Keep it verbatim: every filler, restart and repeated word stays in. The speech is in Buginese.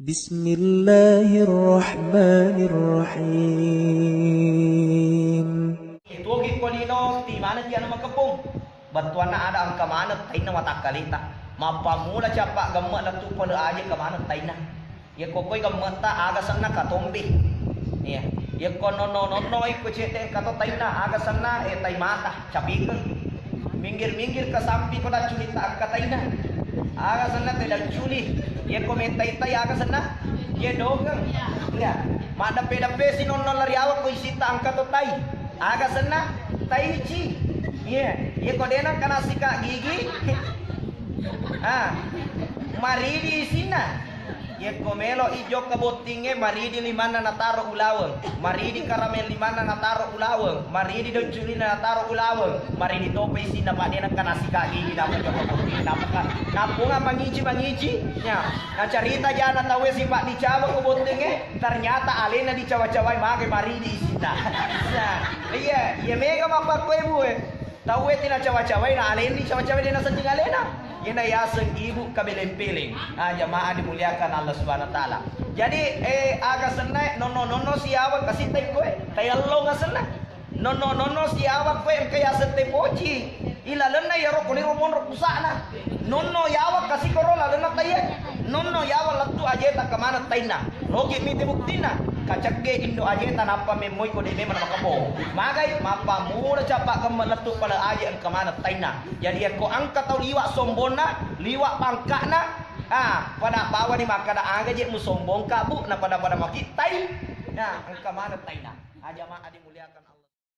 Bismillahirrahmanirrahim. Ituogi ko lino, ti maneng ji anu makepung. Bettuanna ada engka maneng tainna watakkaleta. Mappammula cappa gemme lettu pole aje engka maneng tainna. Yekko koi gemme'ta aga senna katombe. Iya. Yekko nonno-nonno iko cedde engka to tainna aga senna, eh, tai mata, capikeng. Minggir-minggir ka sampi ko dacculitta engka tainna. Aga senna te dacculi. Yekko mettai-tai aga senna? Ye dogeng. Iya. Maddeppe-deppe si nonno lari awak ko isitta engka to tai. Aga senna? Taici. Iya. Yekko dena kena sikat gigi. Ah. Maridi isinna. Yekko melo i jokka bottingnge, maridi limanna nataro ulaweng, maridi karameng limanna nataro ulaweng, maridi docculina nataro ulaweng, maridi topa isinna, padena kana sikat gigi nappa jokka bottingnge, nappa ka-, nappunga mangici-mangici, nya, nacarita jana tauwe sipa dicawa ko bottingnge, ternyata alena dicawa-cawai mage maridi isinna. Nah, iya, iya mega mappakkoe bue. Tauwe ti nacawa-cawai, na aleni cawa-cawai, de nasedding alena. Iyena yaseng ibu kabeleng-peleng. Ah, jamaah dimuliakan Allah Subhanahu wa Ta'ala. Jadi, eh, aga senna, nonno-nonno siawa kasi tai koe, tai allo ngasenna. Nonno-nonno siawa koe engka yaseng tai poci. Ilalenna yaro kuniro monro pusana. Nonno yawa kasi koro lalenna taie. Nonno yawa lettu ajeta kemana tainna. Logi mite buktinna, kacegge indo ajeta nappa memmoi ko de memang makeppo. Magai, mappammula cappa gemme lettu pale aje engka maneng tainna. Jadi yakko engka tau liwa sombonna, liwa pangka'na, ah, pada bawani makkada aga je musombongka, Bu, na pada-pada maki tai. Nah, engka maneng tainna. Ah, jamaah dimuliakan.